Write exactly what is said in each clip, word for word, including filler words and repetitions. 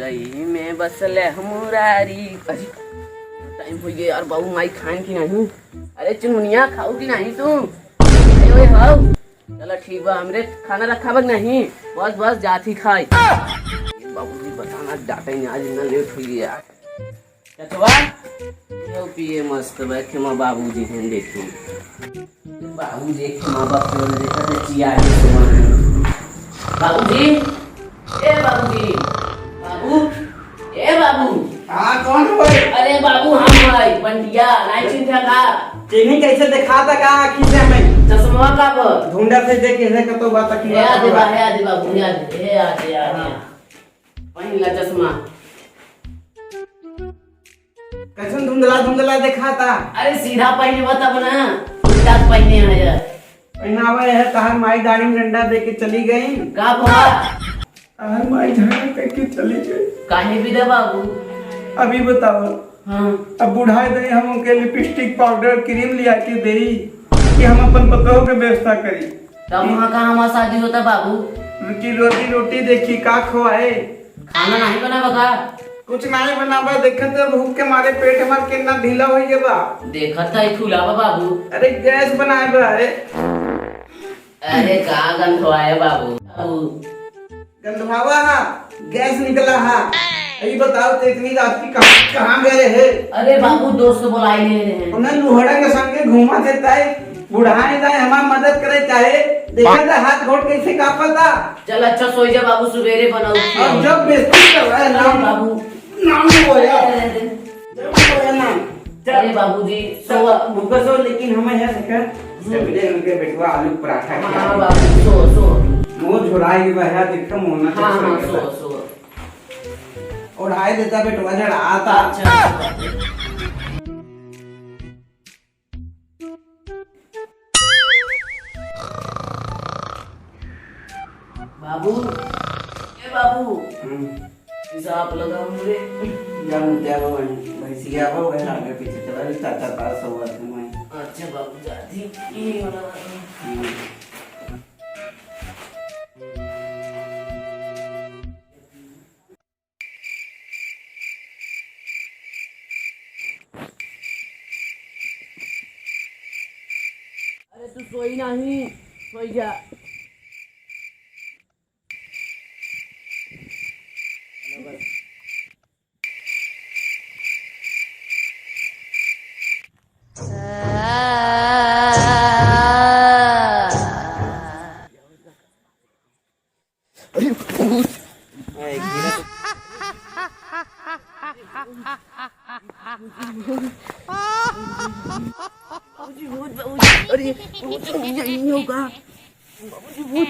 ई में बसल है मुरारी। अरे, टाइम होइ गया यार, बाबू माई खाएन कि नहीं? अरे चुनमुनिया, खाऊ कि नहीं तू? अरे ओए हाउ। चला ठीक बा, हमरे खाना रखा बा कि नहीं? बस बस, जात ही खाई। ये बाबूजी बताना, डांटे नहीं, आज इतना लेट होइ गया यार। चचवा, ये पिए मस्त बा, खेमा बाबूजी हैं, देखी। बाबूजी एक खेमा बाप के ओर देखत है, चिया के समान है। बाबूजी, ए बाबूजी, बाबू, ए बाबू। हाँ, कौन है भाई? अरे बाबू, हम भाई, बंटिया, नाई चिन्हत है का? चिन्ही कैसे दिखाता का आँखी से हमें? चश्मा का पर? ढूंढा से देख, इन्हें का तो बात की ए, आ दे बा, ए, आ दे बाबू, ए, आ दे, ए, आ दे, आ दे। हाँ। पहिन ला चश्मा। कैसन धुंधला धुंधला देखाता? अरे सीधा पहिने बा तब ना, उल्टा पहिने है यार। पहिनावे है, तहार माई दाढ़ी में डंडा दे के चली गई। का भवा? तहार माई झगड़ा करके चली गई। काहे बिदा बाबू? अभी बताओ। हाँ। अब बुढ़ाए दे हम उनके लिपस्टिक, पाउडर, क्रीम लिया के देई कि हम अपन पतोह के व्यवस्था करी? तब वहाँ का हमार शादी होता बाबू? उनकी रोजी रोटी देखी, का खवाए? खाना नहीं बनावा का? कुछ नहीं बनावा, देखत है भूख के मारे पेट हमार कितना ढीला होइ गया बा। देखत है फुलावा बाबू। अरे गैस बनाए बा, अरे। अरे का गंधवाए बाबू? बाबू। गंधवावा हा, गैस निकला हा। अभी बताओ तो इतनी रात की कहाँ, कहाँ गए रहे? अरे बाबू, दोस्त बुलाए ले रहे हैं। उन्हें लुहड़ा के संगे घूमा देता है, बुढ़ाए जाए, हमार मदद करे चाहे, देखा था हाथ घोट कैसे कांपता। चल अच्छा सोई जा बाबू, सुबेरे बनाऊ। अब जब बेइज्जती कर रहा है नाम, बाबू। नाम नहीं बोला। अरे, अरे, अरे। जब नहीं बोला नाम। चल। अरे बाबूजी, चल, सोवा। भूखा सो, लेकिन हमें यहाँ से कर। हम्म। जब ले उनके बेटवा आलू पराठा हाँ, खिया। हाँ, बाबू, सो, सो। मुंह झुराई के बहरा देखा, मुंह ना हाँ, हाँ, देखा। सो, सो। ओढ़ाई देता बेटवा, जरा आता। अच्छा, अच्छा। बाबू, ए बाबू, हम्म। पेशाब लगा हमरे। जा मुद्दा बा वहीं, भैंसिया बा वहीं आगे पीछे चला, चार चार पाँच सौ आदमी वहीं। अच्छा बाबू, जाती। ये वाला। हम्म। अरे तू सोई नहीं, सोई जा। अरे भूत। बाबूजी, भूत, बाबूजी। अरे भूत, भूत, यही होगा। बाबूजी, भूत।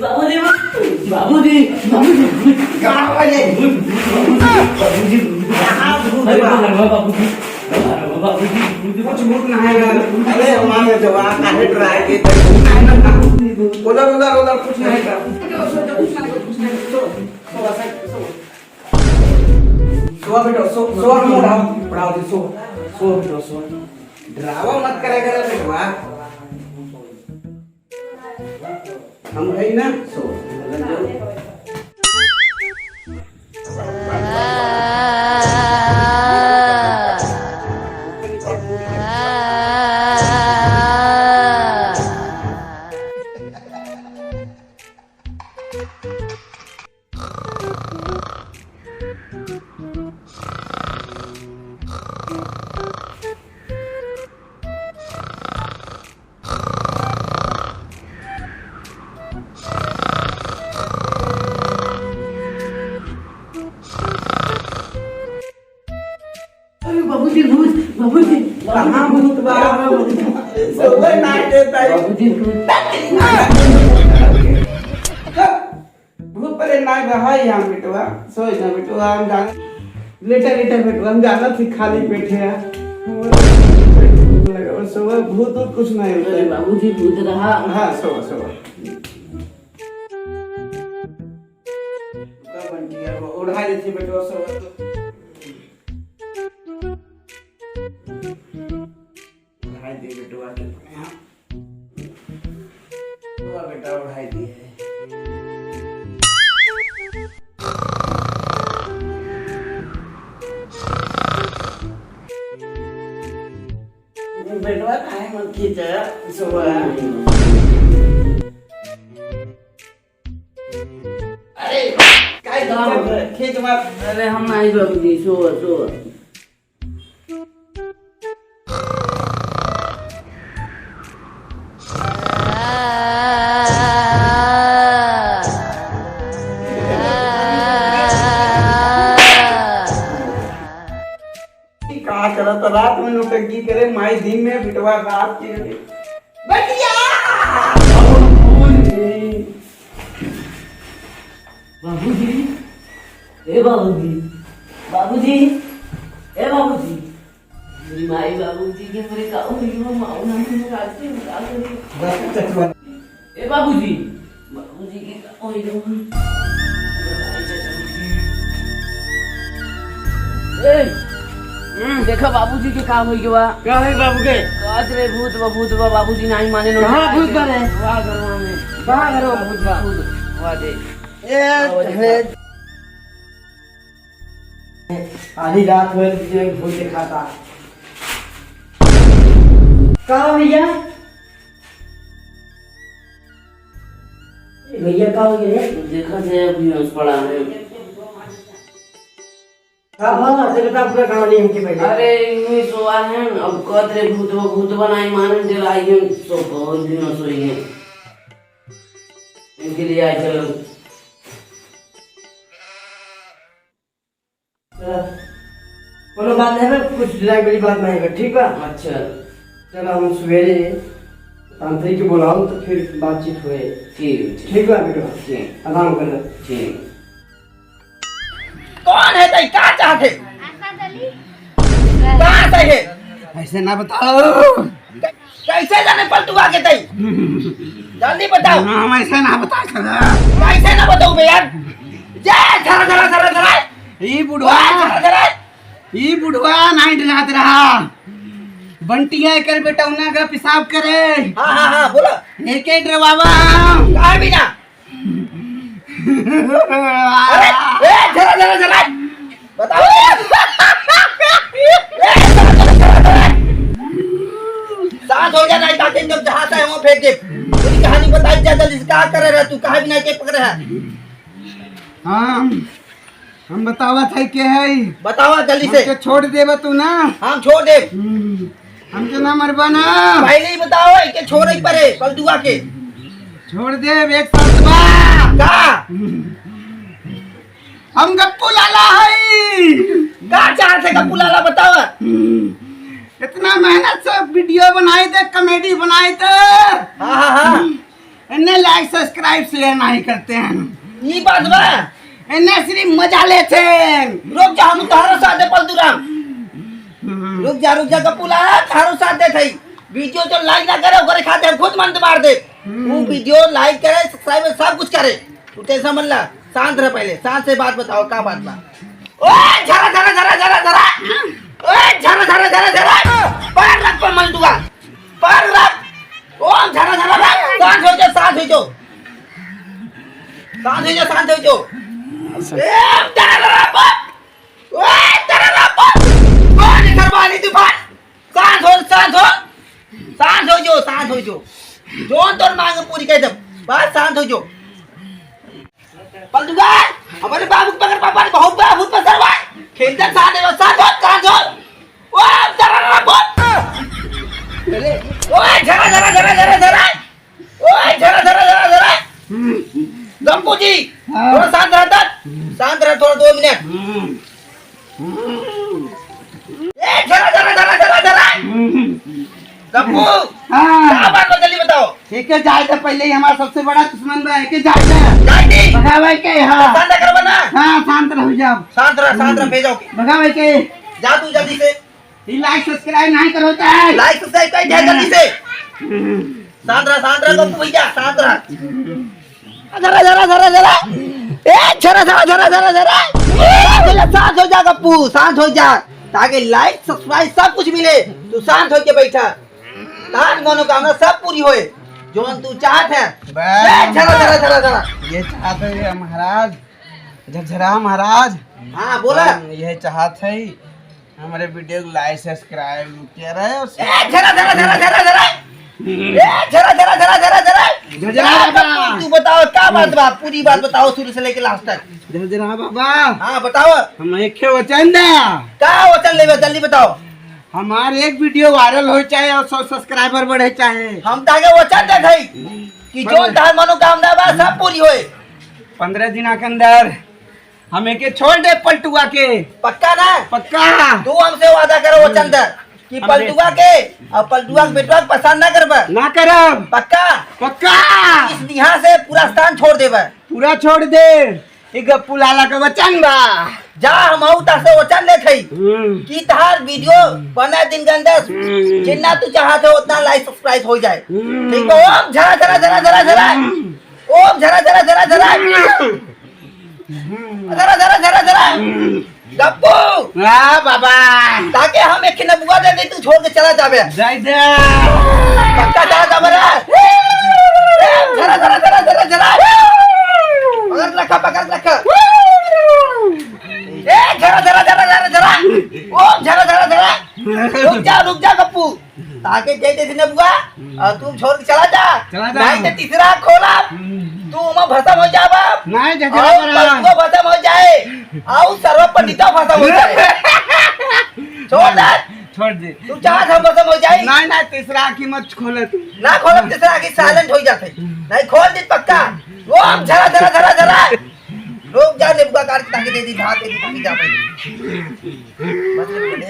बाबूजी, बाबूजी, बाबूजी, भूत। कहाँ वाले? भूत, भूत, बाबूजी, बाबूजी, भूत। कहाँ भूत अरे बा? बाहर बा, बाबूजी, बाहर बा, बाबूजी, भूत। कुछ भूत ना है यार। अरे हमारे जवान काहे डराए के? उधर, उधर, उधर कुछ नहीं था। सो, सो, सो, सो। सो बेटो, सो, सो, हम उठाओ, उठाओ दे, सो, सो बेटो, सो। डरावा मत करे करे बेटवा। हम है ना, सो, लग जाओ। अरे बाबूजी, भूत, बाबूजी, कहाँ भूत बा? बाबूजी, सोवे ना देता है। बाबूजी, भूत। भूत प्रेत ना रहा यहाँ बेटवा, सोए ना बेटवा, हम जान, लेटा लेटा बेटवा, हम जानत ही खाली पेट है। हमारा पेट भूख लगा, बस सोवा, भूत वूत कुछ नहीं होता अरे है। बाबूजी, भूत रहा। हाँ, सोवा, सोवा। का बंटिया, वो उड़ा देते बेटवा, सोवा तो। हुआ बेटा, उठाई दिए। बेटवा काहे मत खींचे, सोवा। अरे, काय काम है? खींच मत। अरे, हम नहीं बाबूजी, सोवा, सोवा। का करत रात में नौटंकी करे, माई दिन में बिटवा रात के करे। बटिया! बाबूजी, ए बाबूजी, बाबूजी, ए बाबूजी, मेरी माई बाबूजी के मेरे का हुई हो, माँ उन्होंने रात के निकाल करी। बस चचवा। ए बाबूजी, बाबूजी के का होई गवा? ए, हम्म, देखा बाबूजी के का होई गवा? का है बाबू के? काज रे भूत बा, भूत बा, बाबूजी नाही माने नो। कहाँ भूत बा रे? वाह घरवा में। कहाँ घरवा भूत बा? भूत, वाह दे। ए, वाह दे। हे। आधी रात में तुझे भूत दिखाता। का हो भैया? ए भैया, का हो गया रे? देखा जाए, अभी हंस पड़ा है। का भला? से बता पूरा कहानी हमके पहले। अरे, इनमें सोआ है, अब कहत रे भूतवा, भूतवा नाही मानन, डेराई है, सो बहुत दिन सोई है। इनके लिए आए चलो। चला, कोनो बात नहीं बा, कुछ लड़ाई बड़ी बात नहीं बा, ठीक बा? अच्छा। चला, हम सवेरे तांत्रिक के बुलाओ तो फिर बातचीत होए। ठीक है, ठीक। ठीक बा बेटवा? ठीक। आराम कर ले। ठीक। कौन है तई? का चाहत है? आशा दली। कहाँ से है? ऐसे ना बताओ। कैसे जाने पलटुआ के तई? जल्दी बताओ। हम ऐसे ना बता सका। कैसे ना बताओ बे यार? जा, झरा, झरा, झरा, झरा। ई बुढ़वा, झरा, झरा। ई बुढ़वा नाइट रात रहा। बंटिया कर बेटा उन्ना का पेशाब करे। हाँ, हाँ, हाँ, बोलो। एके डरवावा। काहे बिना? अरे, ए, झरा, झरा, झरा। बताओ। ए, झरा, झरा, झरा, झरा। शांत हो जा, नहीं ताकि जब जहाँ से है, वहाँ फेंक दे। पूरी कहानी बताई जा, जल्दी से का करे रहा तू, काहे बिना के पकड़े है? हाँ, हम बतावत है के है। बतावा जल्दी से। हमके छोड़ देबा तू ना? हम छोड़ देब। हम्म, हमके ना मरबा ना? पहले ही बताओ, एके छोड़े परे, पलटुआ के। छोड़ देब, एक शर्त बा। का? हम गप्पू लाला है। का चाहत है गप्पू लाला, बतावा। हम्म, इतना मेहनत से video बनाए थे, comedy बनाए थे। हाँ, हाँ, हाँ। हम्म। इन्हें like, subscribe, share नहीं करते हैं। ई बात बा। इन्हें सिर्फ मजा लेते हैं। रुक जा, हम तोहरो साथ दे, पलटू राम। हम्म। रुक जा, रुक जा, गप्पू लाला, तोहरो साथ दे थई। Video जो like ना करे, ओकरे खातिर हम खुद मन मार दे। हम्म। वो video like करे, subscribe, सब कुछ करे। तू tension मत ला, शांत रह पहले, शांत से बात बताओ, का बात बा? ओए, झरा, झरा, झरा, झरा, झरा। ओए, झरा, झरा, झरा, झरा। पैर रख पर मन दुआ। पर रख। ओम झरा झरा रख। शांत हो जाओ, शांत हो जाओ। शांत हो जाओ, शांत हो जाओ। अच्छा। ए, झरा झरा रख। ओए, झरा झरा रख। कौन है घरवाली तूफान? शांत हो, शांत हो। शांत हो जाओ, शांत हो जाओ। जोन तोर मांग पूरी कर दे। बस शांत हो जाओ। पलटुआ, हमारे बाबू के बगल पापा ने बहुत बड़ा भूत पसरवा है। खेलता साथ है, साथ हो, साथ हो। ओ, जरा, जरा, भूत। अरे, ओ, जरा, जरा, जरा, जरा, जरा। ओ, जरा, जरा, जरा, जरा। गप्पू जी, हाँ। थोड़ा शांत रहता। शांत रह, थोड़ा दो मिनट। ए, जरा, जरा, जरा, जरा, जरा। गप्पू, हाँ। का बात बा, जल्दी बताओ। एके जाए दे, पहले ही हमारा सबसे बड़ा दुश्मन बा, एके जाए दे। जाए दे। भगावे के, हाँ। शांत रहो ना। हाँ, शांत रहो, जाओ। शांत रह, शांत रह, भेजो। भगावे के। जा तू जल्दी से। ई like subscribe नहीं करो तो। Like subscribe कर दे जल्दी से। शांत रह, शांत रह, गप्पू भैया, शांत रह। जरा, जरा, जरा, जरा। ए, जरा, जरा, जरा, जरा, जरा। ए, पहले शांत हो जा गप्पू, शांत हो जा। ताकि like, subscribe सब कुछ मिले। तू शांत होके बैठा। तार मनोकामना सब पूरी होए। जौन तू चाहत है। बस। ए, झरा, झरा, झरा, झरा। ये चाहत है ये महाराज, झरझरा महाराज। हाँ, बोला। हम ये चाहत है, हमारे video को like, subscribe किया रहे और ए, झरा, झरा, झरा, झरा, झरा। ए, झरा, झरा, झरा, झरा, झरा। झरझरा बाबा। तू, तू बताओ, का बात बा? पूरी बात बताओ, शुरू से लेके last तक। झरझरा बाबा। हाँ, बताओ। हम एक वचन दा। का वचन लेबे, जल्दी बताओ। हमार एक video viral होइ चाहे और सौ subscriber बढ़े चाहे। हम ताके वचन देत हई कि जौन तहार मनोकामना बा, सब पूरी होए। पन्द्रह दिना के अंदर हम एके छोड़ दे पलटुआ के। पक्का ना? पक्का। तू हमसे वादा करो, वचन दे कि हम पलटुआ के और पलटुआ के बेटवा के पसंद ना करबा। ना करब। पक्का? पक्का। इस दिहा से पूरा स्थान छोड़ देबा। पूरा छोड़ दे। ई गप्पू लाला के वचन बा। जा, हम आऊ तासे वचन लेत हई हम्म। कि तहार video बने दिन के अंदर हम्म। जितना तू चाहत हो उतना like subscribe हो जाए। हम्म। ठीक बा? ओम झरा झरा झरा झरा झरा। हम्म। ओम झरा झरा झरा झरा। हम्म। झरा झरा झरा झरा। हम्म। गप्पू। हाँ बाबा। ताके हम एक नबुआ दे दे, तू छोड़ के चला जाबे। जाई दे। पक्का चला जाबे रे। ए, झरा, झरा, झरा, झरा, झरा। पकड़ रखा, पकड़ रखा। ए, झरा, झरा, झरा, झरा, झरा। ओ, झरा, झरा, झरा। रुक जा, रुक जा, गप्पू। ताके दे दे नबुआ, और तू छोड़ के चला जा। चला जा। नहीं तो तीसरा खोला, हम्म। तू ओमा भसम हो जाबा। नहीं, जा, जा, और जा। पलटुआ भसम हो जाए, और सर्व पंडिता भसम हो जाए। छोड़ दे। छोड़ दे। तू चाहत हम भसम हो जाए? नहीं, नहीं, तीसरा आँखी मत खोले तू। ना खोलब, तीसरा आँखी silent हो जाते। नहीं, खोल दे पक्का। ओम झरा, झरा, झरा, झरा। लोग जा ले बुआ काट के ताकि दे दी, भाग दे दी, ताकि जा भाई। बस ये बोले।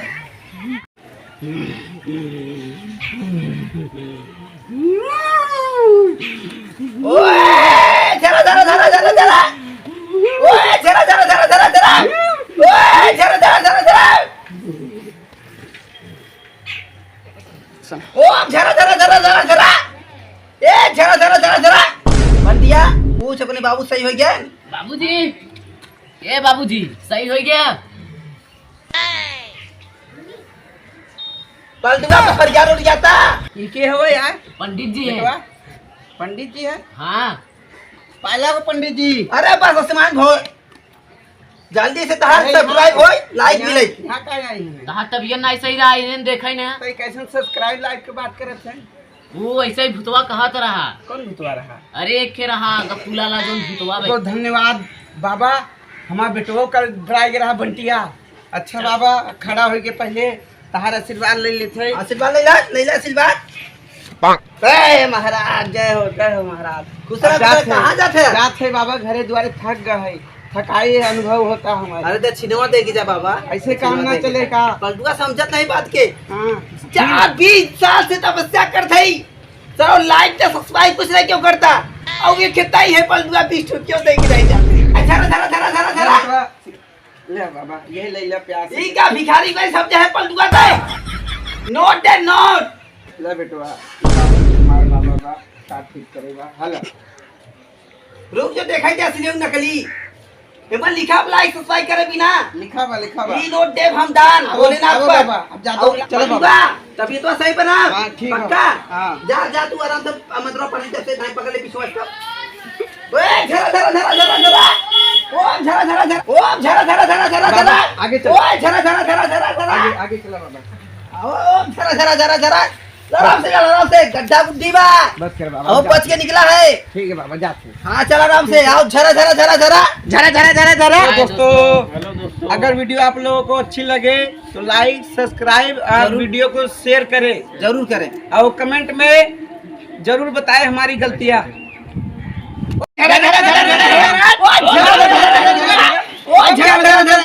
ओए, झरा, झरा, झरा, झरा, झरा। ओए, झरा, झरा, झरा, झरा, झरा। ओए, झरा, झरा, झरा, झरा। ओम झरा, झरा, झरा, झरा, झरा। ए, झरा, झरा, झरा, झरा। बंटिया, पूछ अपने बाबू सही हो गया? बाबूजी, ए बाबूजी, सही हो गया? पलटुआ में फरिया उड़ जाता। ई के हो यार? पंडित जी हैं। बेटवा, पंडित जी हैं? हाँ। पाला को पंडित जी। अरे बस आसमान भो, जल्दी से तहार अरे subscribe यहाँ, होई, like यहाँ, मिले। यहाँ का आई है? तहार तबियत नहीं सही रहा, इन्हें देखे ना। तो ये कैसन subscribe like के बात करत है? वो ऐसे ही भूतवा कहत रहा। कौन भूतवा रहा? अरे, एक खे रहा, गप्पू लाला जोन भूतवा बे। तो धन्यवाद बाबा, हमार बेटवो कल ड्राइग रहा बंटिया। अच्छा बाबा, खड़ा होइके पहले तहार आशीर्वाद ले लेत है। आशीर्वाद ले ला, ले ला आशीर्वाद। जय महाराज, जय हो, जय हो महाराज। खुश रहा, अब जात खुश रहा, है, कहाँ जात है? जात है बाबा, घरे दुआरे थक गए है। थकाई अनुभव होता हमारे। अरे दक्षिणवा दे के जा बाबा। ऐसे काम दक्षिणवा ना दे के चले जा। का? पलटुआ समझत नहीं बात के। हाँ। चार बीस साल से तपस्या करत हई। चलो like तो subscribe कुछ नहीं क्यों करता? और ये खेता ही है पलटुआ बीस ठो क्यों दे के नहीं जाते? अच्छा, धरा, धरा, धरा, धरा, धरा। ले बाबा, ये ले ले प्याज। ई का भिखारी भाई सब जो है पलटुआ दे। नोट दे, नोट। ले बेटवा, मार बाबा बा, साथ ठीक करेगा। हेलो। रुक जो देखाई दे असली और नकली। एमा लिखा बा like subscribe करे बिना। लिखा बा, लिखा बा। ई नोट देब हम दान, अब, भोलेनाथ अब पर। बाबा, अब जा दो, और चलो बाबा। पलटुआ, तबियत तो सही बना। हाँ, ठीक है। पक्का? हाँ। जा, जा तू आराम से, मतलब, पंडित से दाई पकड़ ले, पीछे हट। ओए, झरा, झरा, झरा, झरा, झरा। ओम झरा, झरा, झरा। ओम झरा, झरा, झरा, झरा, बाबा, झरा। आगे चलो। ओए, झरा, झरा, झरा, झरा, झरा। आगे, आगे चलो बाबा। ओम झरा, झरा, झरा, झरा। आराम से चल, आराम से, गड्ढा गुड्ढी बा। बस कर बाबा, आओ, जा। बच के निकला है। ठीक है बाबा, जाते हैं। हाँ, चल आराम से, आओ, झरा, झरा, झरा, झरा। झरा, झरा, झरा, झरा। तो दोस्तों, हेलो दोस्तों। अगर video आप लोगों को अच्छी लगे तो like, subscribe और जरूर। Video को share करें। जरूर करें। और comment में जरूर बताएं हमारी गलतियाँ। झरा, झरा, झरा, झरा, झरा। ओ, झरा, झरा, झरा।